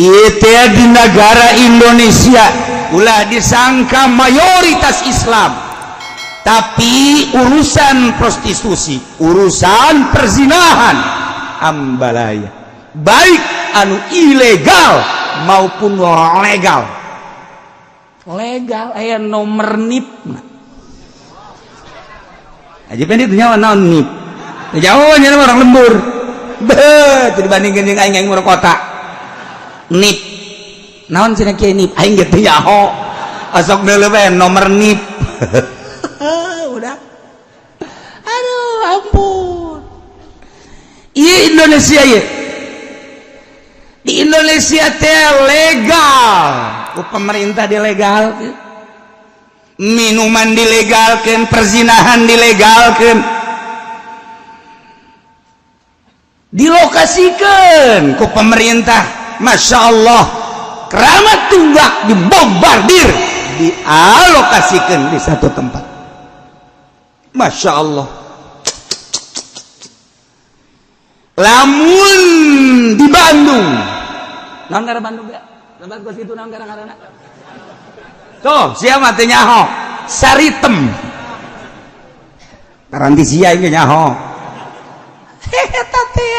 Ieu teh di negara Indonesia, ulah disangka mayoritas Islam, tapi urusan prostitusi, urusan perzinahan ambalaya, baik anu ilegal maupun legal. Legal aya nomor NIP aja pendek itu, nyawa naon NIP jauh nya orang lembur bet dibandingkan jeung aing, aing urang kota. NIP naon cenah kieu NIP, aing ge teu nyaho, asok deuleu bae nomor NIP udah. Aduh, ampun. Iya, Indonesia ya, di Indonesia teh legal ku pemerintah, dilegal minuman, dilegalkan perzinahan, dilegalkan, dilokasikan ku pemerintah. Masya Allah, Kramat Tunggak dibombardir, dialokasikan di satu tempat. Masya Allah, lamun di Bandung naon ngaran Bandung ya, tempat kos itu naon ngaran? Tuh, siapa teh nyaho Saritem, karanti sia ieu nyaho. Eta teh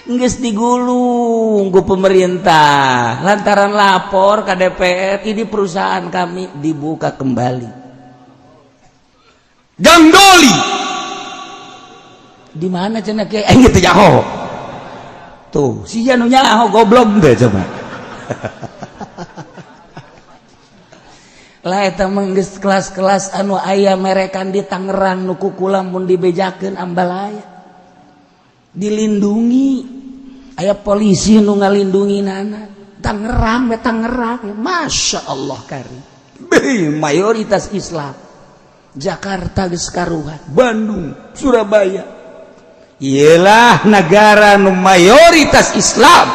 geus digulung ku pemerintah lantaran lapor ke DPR, ini perusahaan kami dibuka kembali. Gandoli di mana cenah kiai, aing teu nyaho. Tuh, sia nu nyaho, goblok deh coba lah. Eta mah geus kelas-kelas anu aya merekan di Tangerang nu kukula mun dibejakeun ambalaya, dilindungi, aya polisi nu ngalindungi nana. Tangerang we, Tangerang, Masya Allah kari mayoritas Islam. Jakarta geus karuhan, Bandung, Surabaya, ialah negara nu mayoritas Islam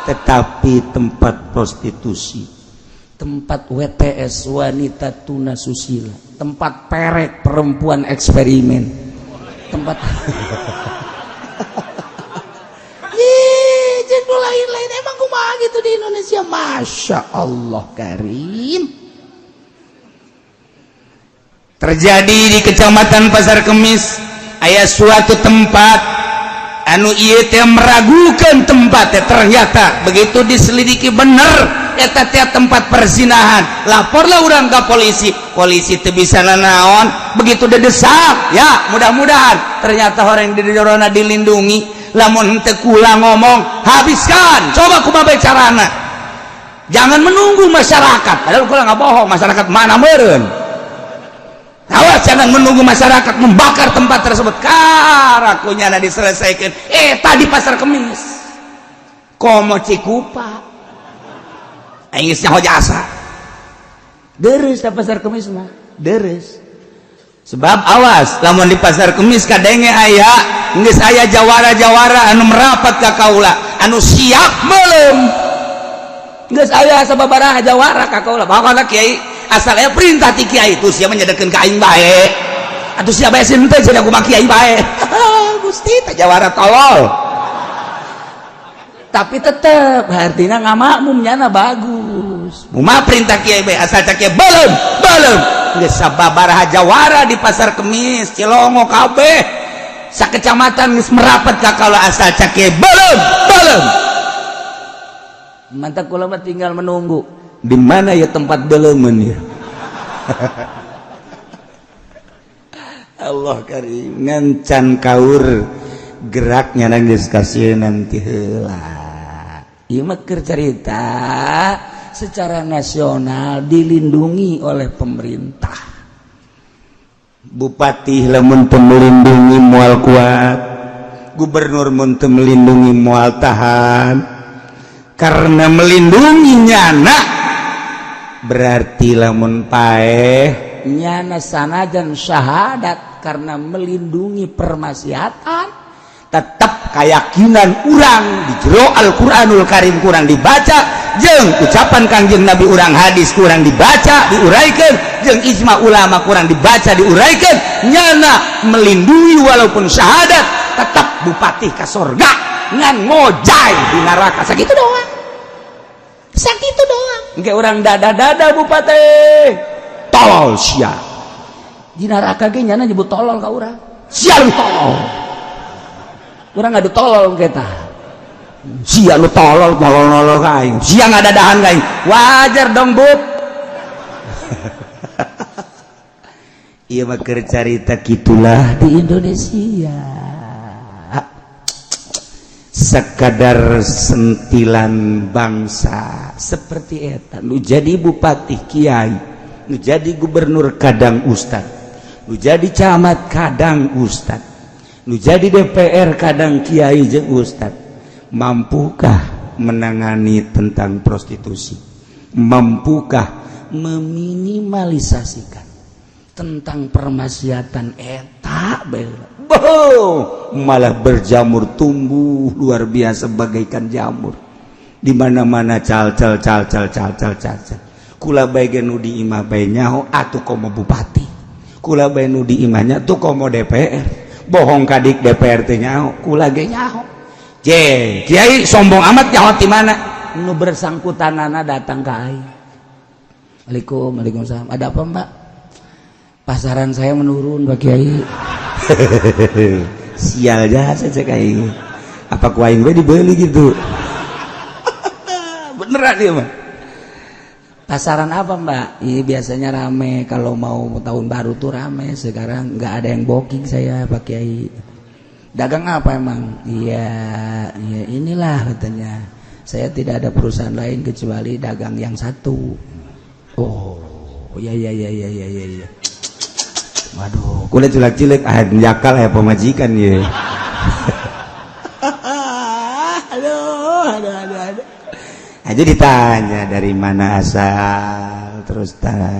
tetapi tempat prostitusi, tempat WTS, wanita tuna susila, tempat perek perempuan eksperimen, tempat. Ih, jeung lain-lain. Emang kumaha gitu di Indonesia? Masya Allah Karim, terjadi di Kecamatan Pasar Kemis, aya suatu tempat anu ieu teh meragukan tempat teh, ternyata begitu diselidiki bener eta teh tempat perzinahan. Laporlah urang ke polisi, polisi teu bisa nanaon. Begitu dedesak ya, mudah-mudahan ternyata orang di jerona dilindungi. Lamun teu kula ngomong, habiskan. Coba kumaha bae carana, jangan menunggu masyarakat. Padahal kula nggak bohong, masyarakat mana meureun. Awas, jangan menunggu masyarakat membakar tempat tersebut. Karakunya na diselesaikan. Eh, tadi Pasar Kemis. Komo Cikupa. Aing geus nyaho jasa. Deres da Pasar Kemis mah, deres. Sebab awas, lamun di Pasar Kemis kadenge aya geus aya jawara-jawara anu merapat ka kaula, anu siap meuleum. Geus aya sababaraha jawara ka kaula. Pokona kiai, asal aya perintah ti kiai itu sia menyedekeun ka aing bae. Atuh sia bae sieun teh cenah, kumaha kiai bae. Gusti teh jawara tolol. Tapi tetep artinya ngamakmum nyana bagus. Muma perintah kiai bae, asal cak kiai belum, belum. Geus sababaraha jawara di Pasar Kemis, Cilongo kabeh. Sakecamatan geus merapat ka kaula, asal cak kiai belum, belum. Mantap, kula mah tinggal menunggu. Di mana ya tempat beleumeun ya? Allah karim, ngancan kaur geraknya nangis kasih nanti heula. Ieu mah keur cerita secara nasional dilindungi oleh pemerintah. Bupati lamun teu melindungi moal kuat, gubernur mun teu melindungi moal tahan, karena melindungi nyana berarti lamun paeh nyana sanajan syahadat karena melindungi permaksiatan, tetap keyakinan urang di jero Al-Qur'anul Karim kurang dibaca jeung ucapan Kangjeng Nabi urang, hadis kurang dibaca diuraikan, jeung ijma ulama kurang dibaca diuraikan, nyana melindungi walaupun syahadat tetap bupati ka sorga ngan ngojay di neraka, sakitu doang. Engke urang dada-dada bupati. Tolol sia. Di neraka ge nyana nyebut tolol ka urang. Sia lu tolol. Urang ngadu tolol kita. Sia lu tolol, tolol-tolol ka aing. Sia ngadadahan ka aing. Wajar dong, Bub. Ieu mah keur carita kitulah di Indonesia. Sekadar sentilan bangsa seperti eta nu jadi bupati kiai, nu jadi gubernur kadang ustad, nu jadi camat kadang ustad, nu jadi DPR kadang kiai jeung ustad. Mampukah menangani tentang prostitusi? Mampukah meminimalisasikan tentang permaksiatan eta? Boh, malah berjamur tumbuh luar biasa bagaikan jamur di mana-mana. Cal cal cal cal cal cal cal cal. Kula bae ge nu di imah bae nyaho atuh, komo bupati. Kula bae nu di imahnya tuh, komo DPR. Bohong kadik DPR teh nyaho, kula ge nyaho. Je kiai sombong amat, nyaho ti mana? Nu bersangkutanana datang ka aing. Waalaikum, waalaikumsalam. Ada apa, Mbak? Pasaran saya menurun, Pak Kiai. Sial jasa cek aing. Apa ku aing we dibeli gitu? Beneran dia mah. Pasaran apa, Mbak? Ini biasanya rame kalau mau tahun baru tuh rame. Sekarang nggak ada yang booking saya, Pak Kiai. Dagang apa emang? Iya, ya inilah katanya. Saya tidak ada perusahaan lain kecuali dagang yang satu. Oh, ya ya ya ya ya ya ya. Waduh, kulit cilek-cilek ah jakal ya pemajikan ya. Aduh, aduh, aduh, aduh. Aja ditanya dari mana asal, terus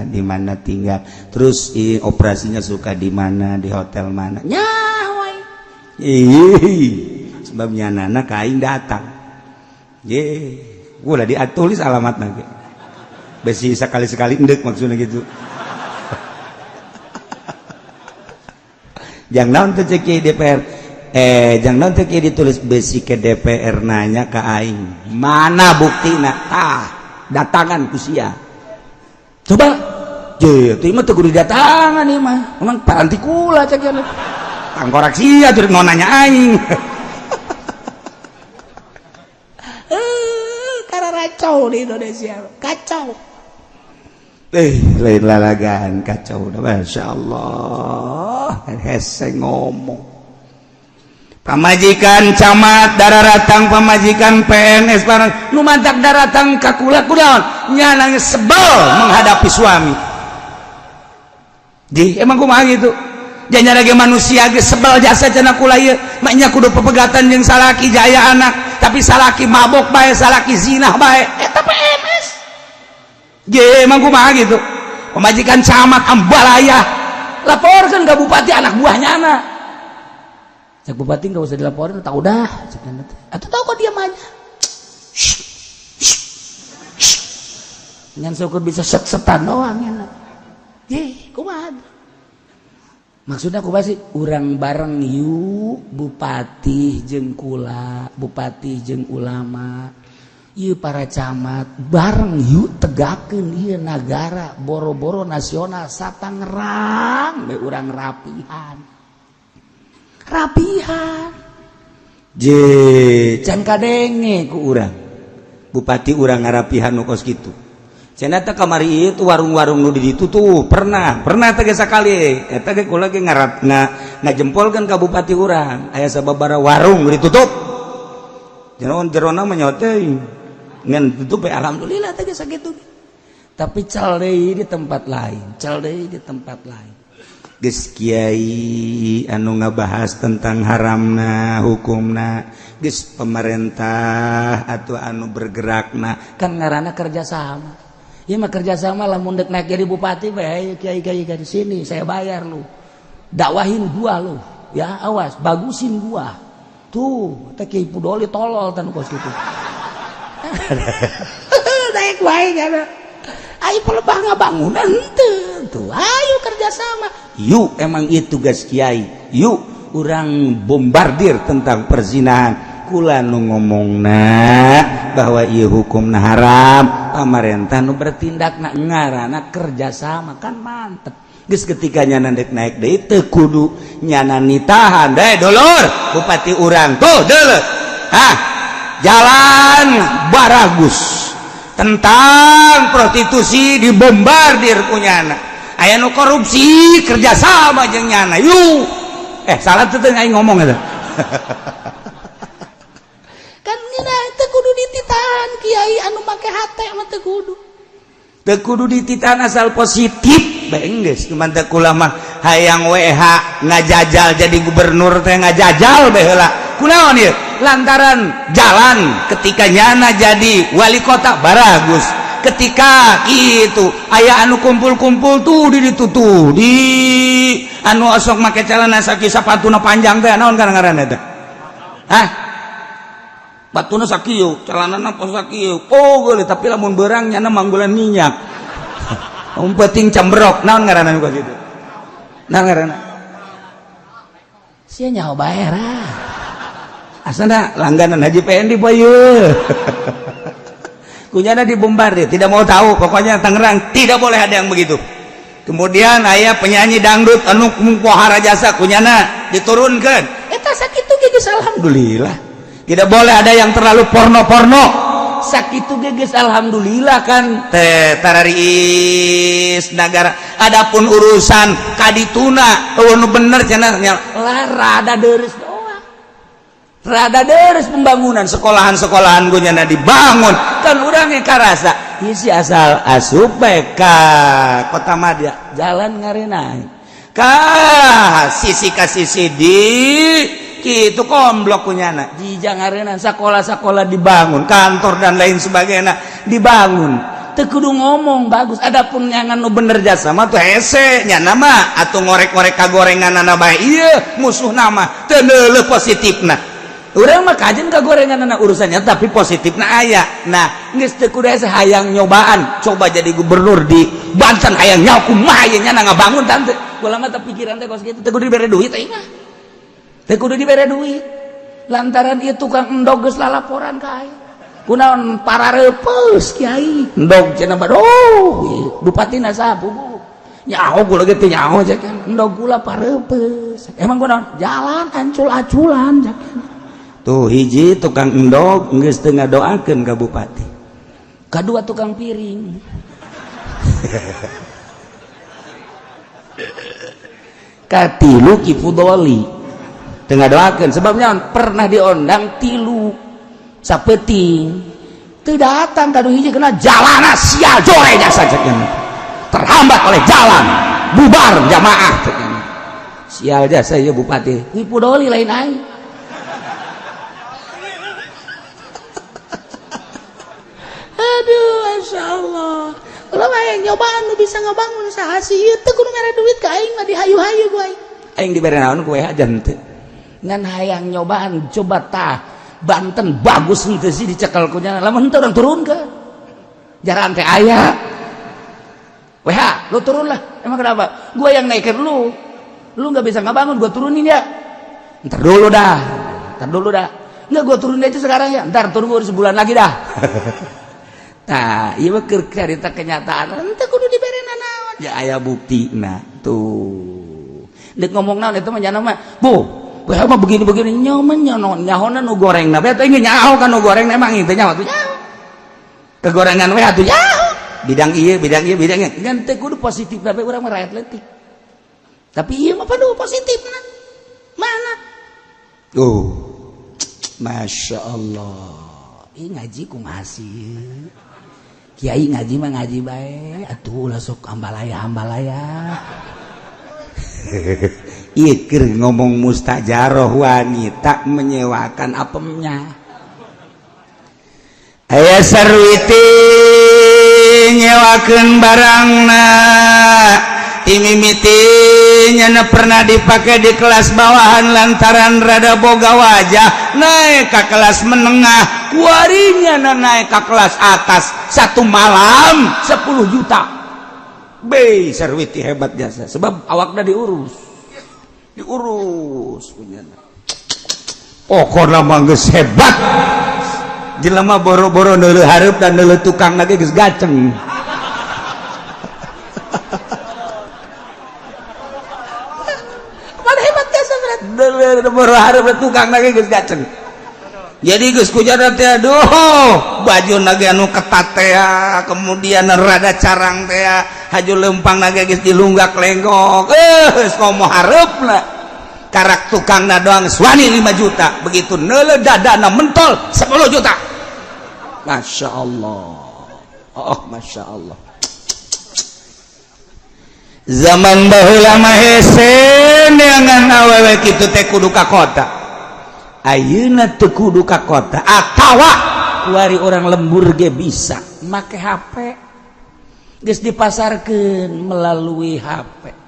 di mana tinggal, terus operasinya suka di mana, di hotel mana. Nyawa. Ih, sebabnya anak kain datang. Ye, gua lah ditulis alamat lagi. Besi sekali-sekali endek maksudnya gitu. Jangan naon teh cek DPR, jangan naon teh ditulis besi ke DPR nanya ke aing mana buktina. Tah, datangan ku sia coba. Je itu mah teu kudu didatangan ieu mah, emang paranti kula cek ya tangkorak sia tuh mau nanya aing. Karena kacau di Indonesia, kacau. Lain lalagan kacau udah. Masya Allah, hese ngomong. Pamajikan camat daratang, pamajikan PNS barang nu mantak daratang ka kula kunaon nya sebel menghadapi suami. Ji emang kumaha gitu? Janya lagi manusia ge sebel jasa cenah kula ieu maknya kudu pepegatan jeung salaki jaya anak, tapi salaki mabok bae, salaki zinah bae, eta PNS. Je emang kumaha gitu? Pemajikan camat ambalaya laporkan ke bupati anak buahnya anak. Cek bupati nggak usah dilaporin, tahu dah. Cek atau tahu kok diam aja. Ngan syukur bisa set-setan doang ya. Je, kumaha? Maksudnya aku pasti urang bareng yuk, bupati jeung kula, bupati jeung ulama. Ieu para camat bareng yuk, tegakeun ieu nagara boro-boro nasional satangerang we urang rapihan. Rapihan. Je can kadenge ku urang. Bupati urang ngarapihan nu kos kitu. Cenah teh kamari itu warung-warung nu di ditu tuh pernah, pernah teh sakali. Eta ge kula ge ngarap ngajempolkeun ka bupati urang, aya sababaraha warung ditutup. Jeroan jerona mah nyote ngan tutup ya alhamdulillah teh sakitu. Tapi cal deui di tempat lain, cal deui di tempat lain. Geus kiai anu ngabahas tentang haramna hukumna, geus pemerintah atau anu bergerakna kan ngaranna kerjasama. Ieu mah kerjasama lah, mun deuk naik jadi bupati bae kiai-kiai di sini saya bayar lu. Dakwahin gua lu ya, awas bagusin gua. Tuh, teh Kiai Pudoli tolol tan kos kitu. Naik wae kana. Ayo pelebah ngabangunan henteu tuh. Ayo kerjasama. Yuk, emang itu tugas kiai. Yuk urang bombardir tentang perzinahan. Kula nu ngomongna bahwa ieu hukumna haram, pamarentah nu bertindak na ngaranna kerjasama, kan mantep. Geus ketika nyana dek naik deui, teu kudu nyana nitahan deh. Dulur, bupati urang tuh dulur, hah, jalan baragus, tentang prostitusi dibombardir ku nyana, aya nu korupsi kerjasama jeung nyana. Yuk, eh, salah tuh aing ngomong eta. Kan ngina teu kudu dititahan, kiai anu make hate mah teu kudu. Teu kudu dititahan, asal positif bae geus. Cuman teh kula mah hayang WH ngajajal jadi gubernur teh, ngajajal bae heula. Kunaon ieu? Lantaran jalan ketika nyana jadi wali kota baragus, ketika itu aya anu kumpul-kumpul tuh di ditu tuh, di anu osok make celana sakieu, sapatuna panjang teh, naon kan ngaranna teh? Hah, batuna sakieu, celanana sakieu, oh geuleuh, tapi lamun beurang nyana manggulan minyak. Um penting cembrok, naon ngaranna nu kitu? Naon ngaranna? Sia nyaho bae ra. Asana langganan Haji Pendi boy. Kunyana dibombardir, tidak mau tahu, pokoknya Tangerang tidak boleh ada yang begitu. Kemudian aya penyanyi dangdut anu pohara jasa, kunyana diturunkan. Eta sakitu ge geus alhamdulillah. Tidak boleh ada yang terlalu porno-porno, sakitu ge geus alhamdulillah, kan teh tararis negara. Adapun urusan kadituna eueuh nu bener cenah lah, rada deres doang, rada deres pembangunan sekolahan-sekolahan gue dibangun, kan urang karasa isi asal asup bae ka kota madya, jalan ngarenai ka sisi ka sisi di kitu komblok kunyana jija ngarenan, sekolah-sekolah dibangun, kantor dan lain sebagainya dibangun. Teu kudu ngomong bagus. Adapun nyangan nu bener jasa mah tuh hese nya nama atau ngorek-ngorek kagorengan bae, ieu musuh nama teu neuleuh positifna. Urang mah kajen kagorengan anak urusannya, tapi positifna aya. Nah, geus teu kudu hese, hayang nyobaan coba jadi gubernur di Banten, hayang nyaho kumaha ieu nya ngabangun tante. Kula mah teu pikiran teh kos kitu, teu kudu dibere duit aing mah, teu kudu dibere duit, lantaran ieu tukang endog geus lalaporan ka aing. Kunaon parareupeus, kiai? Endog cenah. Baduh, bupatina saha? Bubu nyaho gula ge teu nyaho kan. Endog gula pareupeus. Emang kunaon? Jalan ancul-aculan jakan. Tuh, hiji tukang endog geus teu ngadoakeun ka bupati, Kadua tukang piring. Katilu Ki Fudoli teu ngadoakeun, sebabnya pernah diondang tilu sapeting teu datang. Kadu hiji kena jalana sial jore jasa cek, terhambat oleh jalan, bubar jamaah cek, sial jasa ya bupati. Ki Fudoli, lain aing. Aduh, Masya Allah. Kalau hayang nyobaan nu bisa ngabangun saha sih ieu? Teu kudu mere duit ka aing mah, dihayu-hayu ku aing. Aing dibere naon ku aja henteu. Ngan hayang nyobaan coba tah Banten bagus henteu sih dicekel ku nya. Lamun henteu, urang turun ke jarang teh aya WH, lu turun lah. Emang kenapa? Gua yang naikin lu, lu nggak bisa ngabangun, gua turunin ya. Ntar dulu dah, ntar dulu dah. Nggak, gua turunin aja sekarang ya. Ntar tunggu sebulan lagi dah. Nah, ieu mah keur carita kenyataan. Henteu kudu dibere naon. Ya aya bukti. Nah, tuh dek ngomong naon itu mah nyana mah, bu WH mah begini-begini nyaman nyaho nyahona nu goreng na beta ingin nyaho kan nu goreng emang itu nyaho tuh, nyaho kegorengan WH tuh, nyaho bidang iya, bidang iya, bidang iya. Ngan teu kudu positif, tapi urang mah rakyat leutik, tapi ieu mah padu positif mana. Tuh, Masya Allah. Ih, ngaji kumaha sih? Kiai ngaji mah ngaji bae atuh, ulah sok ambalaya ambalaya. Ieu keur ngomong mustajaroh wanita menyewakan apemnya. Aya sarwiti nyewakeun barangna, timimiti nyana pernah dipakai di kelas bawahan, lantaran rada boga wajah naik ke kelas menengah, kuarinya na naik ke kelas atas, satu malam 10 juta. B sarwiti hebat jasa, sebab awakna diurus, diurus punya. Pokona mah geus hebat. Jelema boro-boro neuleuh hareup dan neuleuh tukang lagi geus gaceng. Mana hebat teh seberat neuleuh boro hareup tukang lagi geus gaceng. Jadi geus kujana teh aduh, baju nage anu ketat teh, kemudian rada carang teh, haju lempang nage geus dilunggak lenggok. Geus komo hareupna. Karak tukangna doang suani 5 juta, begitu neuleuh dadana mentol 10 juta. Masya Allah. Oh, Masya Allah. Zaman baheula mah hese neangan awewe kitu teh kudu ka kota. Ayeuna teu kudu ka kota atawa kuari orang lembur ge bisa make HP. Geus dipasarkeun melalui HP.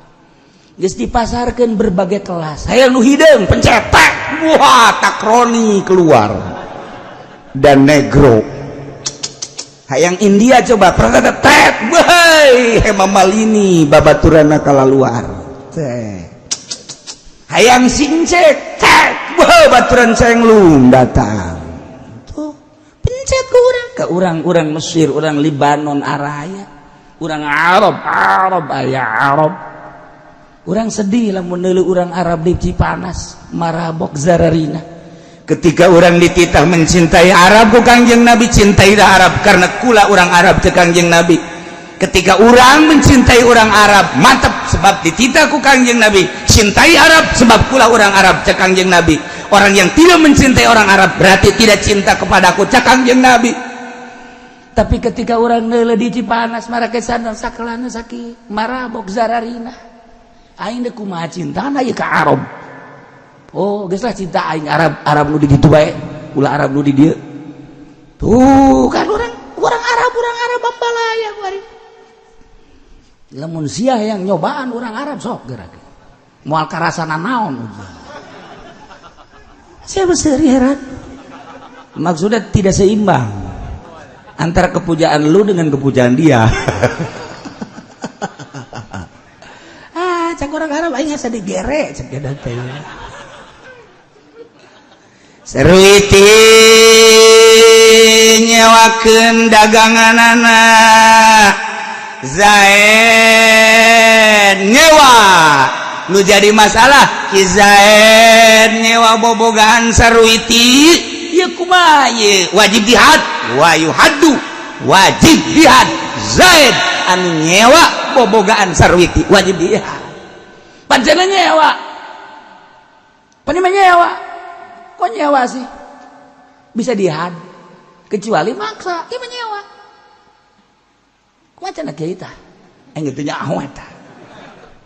Geus dipasarkeun berbagai kelas. Hayang nu hideung pencetek. Wah, takroni keluar. Dan negro. Hayang India coba tet woi Hema Malini babaturana kalaluar. Teh. Hayang sincek tet wah baturan cenglung datang. Tuh pencet ke urang ke urang-urang Mesir, urang Libanon araya, urang Arab, Arab aya Arab. Urang sedih lamun neuleuh urang Arab di Cipanas marabok zararina. Ketika orang dititah mencintai Arab ku Kangjeng Nabi, cintailah Arab karena kula orang Arab ke Kangjeng Nabi. Ketika orang mencintai orang Arab mantap, sebab dititah ku Kangjeng Nabi cintai Arab sebab kula orang Arab ke Kangjeng Nabi. Orang yang tidak mencintai orang Arab berarti tidak cinta kepadaku cek Kangjeng Nabi. Tapi ketika orang neuleuh di Cipanas marake sandal sakelana saki marabok zararina, aing deuk kumaha cintana ieu ka Arab. Oh, geus lah cinta aing Arab, Arab nu di ditu bae, ulah Arab nu di dieu. Tuh kan orang Arab, orang Arab bambalaya kuari. Lamun sia yang nyobaan orang Arab sok gerak. Moal karasana naon. Saya besar heran. Maksudnya tidak seimbang antara kepujaan lu dengan kepujaan dia. Ah, cak orang Arab aing asa digere cek dia teh. Sarwiti nyewakeun daganganana Zaid nyewa nu jadi masalah Ki Zaid nyewa bobogaan Sarwiti ieu kumaha ieu wajib dihad wa yuhaddu wajib dihad Zaid anu nyewa bobogaan Sarwiti wajib dihad pancena nyewa pan nyewa kok nyewa sih bisa dihad kecuali maksa dia menyewa kumaha cenah kieu tah aing teu nyaho eta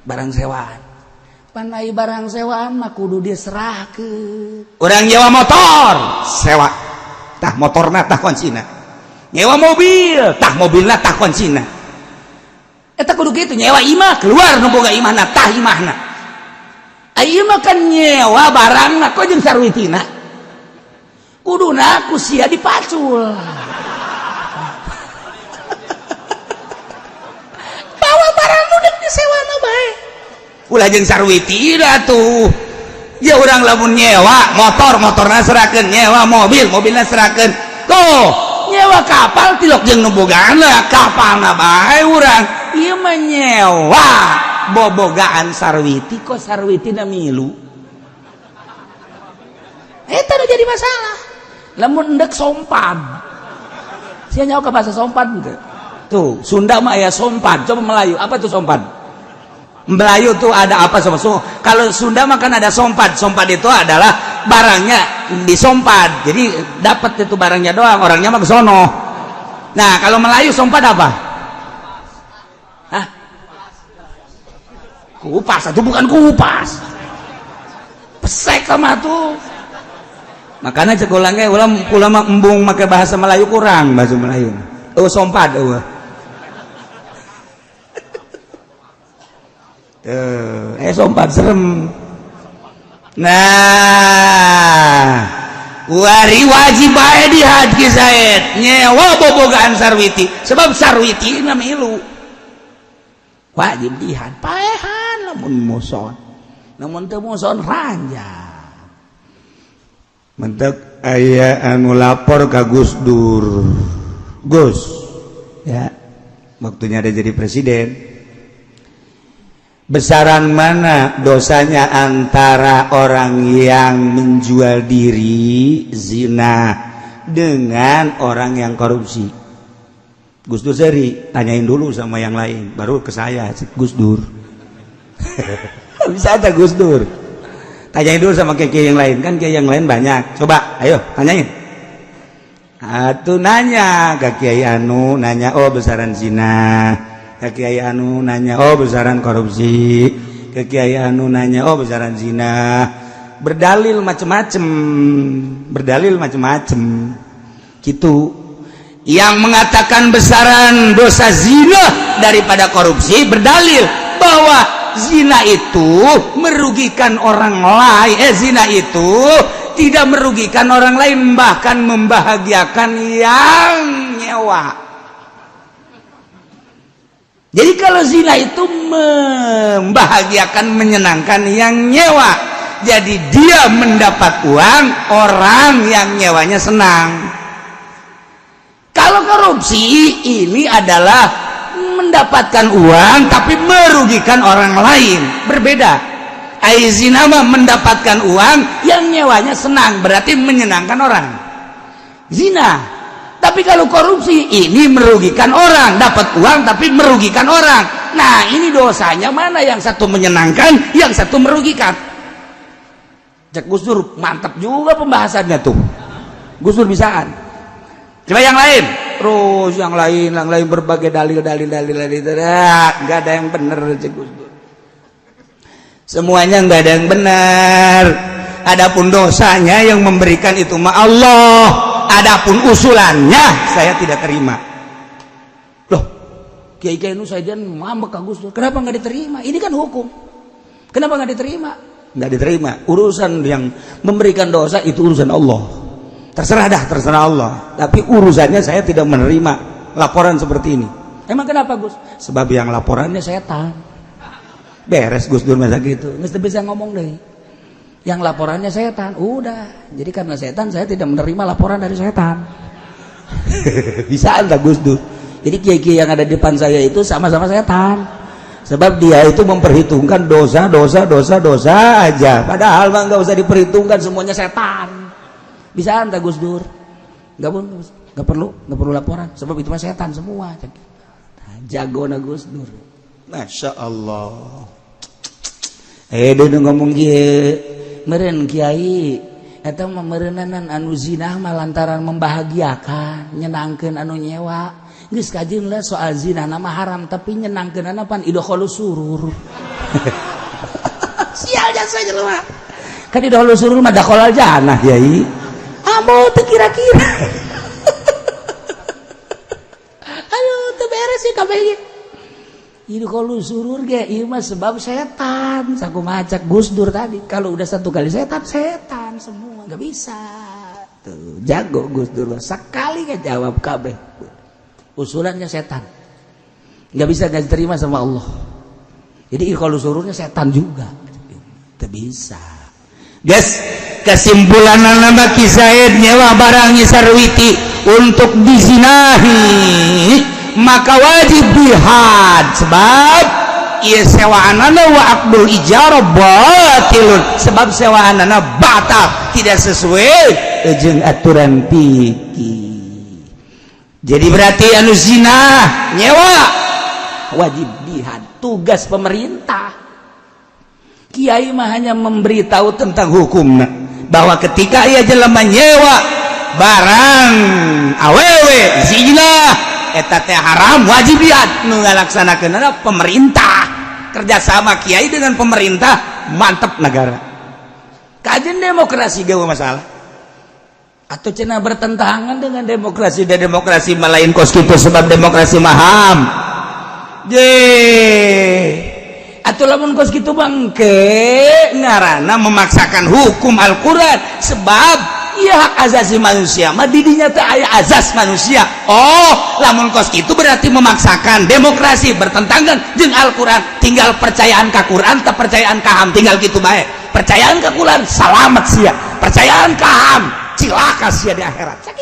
barang sewaan panai barang sewaan mah kudu diserahkeun urang nyewa motor sewa tah motorna tah kuncina nyewa mobil tah mobilna tah kuncina eta kudu kitu nyewa imah keluar nu boga imahna tah imahna. Ayeuna mah kan nyewa barangna kok jeung sarwitina kuduna ku sia dipacul bawa barang nu deuk disewana bae ulah jeung sarwiti atuh ya urang lamun nyewa motor motorna serahkeun nyewa mobil mobilna serahkeun tuh nyewa kapal tilok jeung nu bogaana kapalna bae urang ieu mah nyewa bobogaan Sarwiti kok Sarwiti na milu eta nu jadi masalah lamun endek sompan sia nyaho ka bahasa sompan teu tuh Sunda mah aya sompan coba Melayu apa tuh sompan Melayu tuh ada apa sama so, kalau Sunda mah kan ada sompan sompan itu adalah barangnya disompan jadi dapat itu barangnya doang orangnya mah ke sono. Nah kalau Melayu sompan apa? Hah? Kupas itu bukan kupas pesek sama tuh makanya cek ulangnya ulang ulama embung make bahasa Melayu kurang bahasa Melayu oh sompat oh sompat serem. Nah wari wajib bae di haji Zaid nyewa bobogaan Sarwiti sebab Sarwiti na milu wajib dihad paehan lamun muson lamun teu muson ranjang. Mentek aya anu lapor ka Gus Dur. Gus, ya, waktunya ada jadi presiden. Besaran mana dosanya antara orang yang menjual diri zina dengan orang yang korupsi? Gus Dur seri, tanyain dulu sama yang lain, baru ke saya. Gus Dur bisa ada. Gus Dur, tanyain dulu sama kiai yang lain, kan kiai yang lain banyak. Coba, ayo tanyain. Atuh nanya ke kiai anu, nanya, oh, besaran zina. Ke kiai anu nanya, oh, besaran korupsi. Ke kiai anu nanya, oh, besaran zina. Berdalil macem-macem, berdalil macem-macem gitu. Yang mengatakan besaran dosa zina daripada korupsi berdalil bahwa zina itu merugikan orang lain, eh, zina itu tidak merugikan orang lain, bahkan membahagiakan yang nyewa. Jadi kalau zina itu membahagiakan, menyenangkan yang nyewa, jadi dia mendapat uang, orang yang nyewanya senang. Kalau korupsi ini adalah mendapatkan uang tapi merugikan orang lain, berbeda. Ai zina mah mendapatkan uang, yang nyewanya senang, berarti menyenangkan orang zina. Tapi kalau korupsi ini merugikan orang, dapat uang tapi merugikan orang. Nah, ini dosanya mana? Yang satu menyenangkan, yang satu merugikan. Cek Gus Dur, mantap juga pembahasannya tuh. Gus Dur bisaan. Coba yang lain, terus yang lain berbagai dalil, dalil, dalil, dalil, nggak ada yang bener. Cek Gus Dur, semuanya nggak ada yang benar. Adapun dosanya, yang memberikan itu mah Allah. Adapun usulannya saya tidak terima. Loh, kiai kiai nu saja ngambek ka Gus Dur. Kenapa nggak diterima? Ini kan hukum. Kenapa nggak diterima? Nggak diterima. Urusan yang memberikan dosa itu urusan Allah. Terserah dah, terserah Allah. Tapi urusannya saya tidak menerima laporan seperti ini. Emang kenapa, Gus? Sebab yang laporannya setan. Beres Gus Dur masa gitu, nggak bisa ngomong deh. Yang laporannya setan, udah. Jadi karena setan, saya tidak menerima laporan dari setan. Bisa enggak Gus Dur? Jadi kiai-kiai yang ada di depan saya itu sama-sama setan, sebab dia itu memperhitungkan dosa, dosa, dosa, dosa aja, padahal mah nggak usah diperhitungkan, semuanya setan. Bisa enggak Gus Dur? Nggak pun, nggak perlu, nggak perlu laporan, sebab itu mah setan semua. Nah, jago na Gus Dur. Masya Allah. Eh, dia ngomong kieu meureun, kiai, eta mah meureunanan anu zina mah lantaran membahagiakan, nyenangkeun anu nyewa. Geus kajeun lah, soal zina nama haram, tapi nyenangkeun pan idkhalus surur. Sial jasa jelema. Kan idkhalus surur mah dakhalal jannah, kiai. Amo teu kira-kira. Aduh, teu beres sih kabeh ge. Ini kalau surur ge ieu mah sebab setan sakumaha cak Gus Dur tadi. Kalau udah satu kali setan, setan semua, nggak bisa. Tuh, jago Gus Dur, sekali nggak jawab kabeh. Usulannya setan. Nggak bisa, nggak diterima sama Allah. Jadi kalau sururnya setan juga. Tidak bisa. Guys, kesimpulan nama Ki Zaid nyewa barang Sarwiti untuk dizinahi, maka wajib dihad, sebab ieu sewaanana wa aqdul ijarah batilun, sebab sewaanana batal, tidak sesuai jeung aturan fikih. Jadi berarti anu zina nyewa wajib dihad, tugas pemerintah. Kiai mah hanya memberitahu tentang hukum, bahwa ketika ia jelema nyewa barang awewe zina, eta teh haram, wajib dihad. Nu ngalaksanakeun pemerintah. Kerjasama kiai dengan pemerintah, mantep negara. Kajian demokrasi gak masalah atau cenah bertentangan dengan demokrasi dan demokrasi malain kos kitu, sebab demokrasi maham je. Atau lamun kos kitu bangke ngarana memaksakan hukum Al-Quran, sebab iya, hak asasi manusia mah didinya teh aya azas manusia. Oh, lamun kos itu berarti memaksakan demokrasi bertentangan jeung Al-Quran. Tinggal percayaan ka Quran, tak percayaan ka HAM, tinggal gitu baik. Percayaan ka Quran, salamet sia. Percayaan ka HAM, cilaka sia di akhirat.